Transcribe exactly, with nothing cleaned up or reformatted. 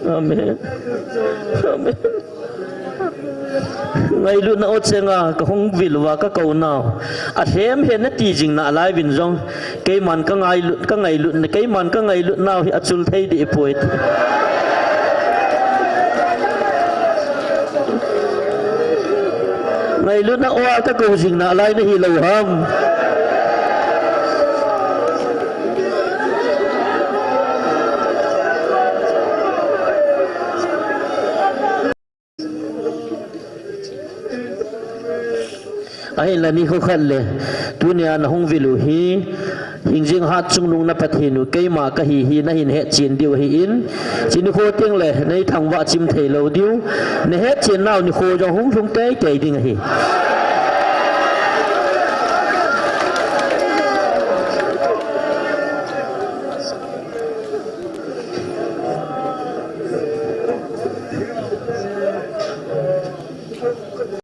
Amen. Amen. Ngailutna o chenga kahung vil uva kakou nau, alhem hen nati jing nalai uvin jong, keiman kangailut, kangailut, keiman kangailut nau hi achul thei deh poi. Ngailutna o a kakou jing nalai nahi lou ham? Ahinla nikho khat le, tunia nahung vil u hi, hingjing hat chungnung na Pathen u keima kahi hi nahin hetchen diu ahin, hiche nikho teng le nei thangvah chim thei lou diu, nahetchen nau nikho jong hung lhung teitei ding ahi.